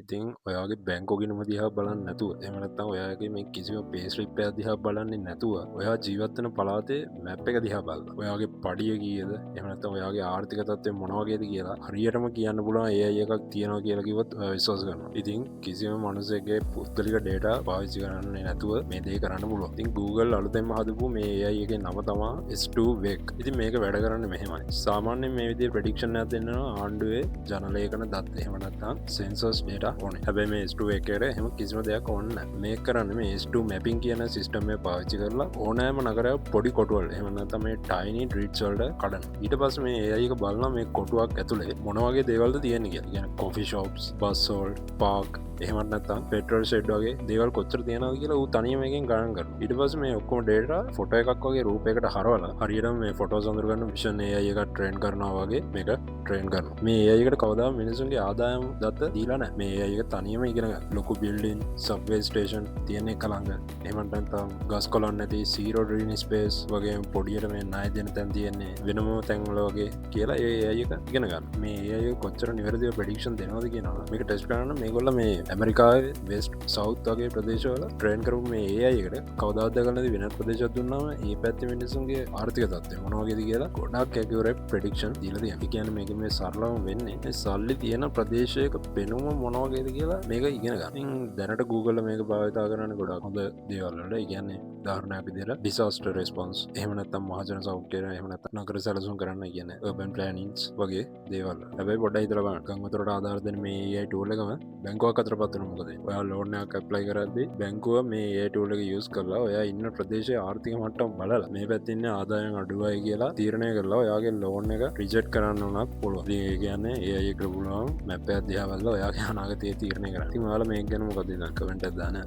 ඉතින් ඔයාගේ බැංකු ගිණුම දිහා බලන්නේ නැතුව, එහෙම නැත්නම් ඔයාගේ මේ කිසිම පේ ස්ලිප් එකක් දිහා බලන්නේ නැතුව, ඔයා ජීවත් වෙන පළාතේ මැප් එක දිහා බලලා ඔයාගේ පඩිය කීයද, එහෙම නැත්නම් ඔයාගේ ආර්ථික තත්ත්වය මොන වගේද කියලා හරියටම කියන්න පුළුවන් AI එකක් තියෙනවා කියලා කිව්වොත් ඔයා විශ්වාස කරනවා. ඉතින් කිසිම මනුස්සයෙක්ගේ පුද්ගලික ඩේටා පාවිච්චි කරන්නේ නැතුව මේ දේ කරන්න පුළුවන්. ඉතින් Google අලුතෙන්ම හදපු මේ AI එකේ නම තමා S2Vec. ඉතින් මේක වැඩ කරන්නේ මෙහෙමයි. සාමාන්‍යයෙන් මේ විදිහේ ප්‍රෙඩික්ෂන් එකක් දෙන්න නම් ආණ්ඩුවේ ජනලේඛන දත්ත එහෙම නැත්නම් සෙන්සස් ඩේටා ඕනේ. හැබැයි මේ S2Vec එකට එහෙම කිසිම දෙයක් ඕනේ නැහැ. මේක කරන්නේ මේ S2 mapping කියන සිස්ටම් එක පාවිච්චි කරලා ඕනෑම නගරයක් පොඩි කොටුවල් එහෙම නැත්නම් මේ ටයිනි ග්‍රිඩ්ස් වලට කඩනවා. ඊට පස්සේ මේ AI එක බලනවා මේ කොටුවක් ඇතුලේ මොන වගේ දේවල්ද තියෙන්නේ කියලා. ඒ කියන්නේ coffee shops, bus halt, Park, එහෙමත් නැත්නම් පෙට්‍රල් ෂෙඩ් වගේ දේවල් කොච්චර තියෙනවද කියලා ඌ තනියම එකෙන් ගණන් කරනවා. ඊට පස්සේ මේ ඔක්කොම ඩේටා ෆොටෝ එකක් වගේ රූපයකට හරවලා හරියටම මේ ෆොටෝස් අඳුරගන්න විෂන් AI එකක් ට්‍රේන් කරනවා වගේ මේක ට්‍රේන් කරනවා. මේ AI එකට කවදාම මිනිසුන්ගේ ආදායම් දත්ත දීලා නැහැ. මේ AI එක තනියම ඉගෙන ගන්න. ලොකු බිල්ඩින්, සබ්වේ ස්ටේෂන් තියෙන එක ළඟ, එහෙම නැත්නම් ගස් කොළන් නැති සීරෝ ග්‍රීන් ස්පේස් වගේ පොඩියට මේ ණය දෙන තැන් තියෙන්නේ වෙනම තැන්වල වගේ කියලා ඒ AI එක ඉගෙන ගන්න. මේ AI එක කොච්චර නිවැරදිව ප්‍රෙඩික්ෂන් දෙනවද කියනවා. මේක ටෙස්ට් කරන්න මේගොල්ලෝ මේ ඇමරිකාවේ වෙස්ට්, සවුත් වගේ ප්‍රදේශවල ට්‍රේන් කරපු මේ AI එකට කවදාවත් දැකලා නැති වෙනත් ප්‍රදේශයක් දුන්නාම ඒ පැත්තේ මිනිස්සුන්ගේ ආර්ථික තත්ත්වය මොන වගේද කියලා ගොඩාක් ඇකියුරේට් ප්‍රෙඩික්ෂන් දීලා තියෙනවා. ඒ කියන්නේ මේක මේ සරලවම වෙන්නේ මේ සල්ලි තියෙන ප්‍රදේශයක පෙනුම මොන වගේද කියලා මේක ඉගෙන ගන්න. ඉතින් දැනට Google මේක භාවිතා කරන්නේ ගොඩාක් හොඳ දේවල් වලට. ඒ කියන්නේ උදාහරණයක් විදිහට ඩිසාස්ටර් රෙස්පොන්ස්, එහෙම නැත්නම් මහජන සෞඛ්‍යය, එහෙම නැත්නම් නගර සැලසුම් කරන්න, ඒ කියන්නේ අර්බන් ප්ලෑනින්ග්ස් වගේ දේවල්. හැබැයි පොඩ්ඩක් හිතලා බලන්න. ගම් වතුරට ආධාර දෙන මේ AI tool එකම බැංකුවක් අතර පත් වෙන මොකද වෙන්නේ? ඔයා ලෝන් එකක් ඇප්ලයි කරද්දී බැංකුව මේ AI tool එක යූස් කරලා ඔයා ඉන්න ප්‍රදේශයේ ආර්ථික මට්ටම බලලා මේ පැත්තේ ඉන්න ආදායම් අඩු අය කියලා තීරණය කරලා ඔයාගේ ලෝන් එක රිජෙක්ට් කරන්න උනත් පුළුවන්. ඉතින් ඒ කියන්නේ AI එකට පුළුවන් මැප් එකක් දිහා බලලා ඔයාගේ අනාගතය තීරණය කරන්න. ඉතින් ඔයාලා මේක ගැන මොකද හිතන්නේ? කමෙන්ට් එකක් දාන්න.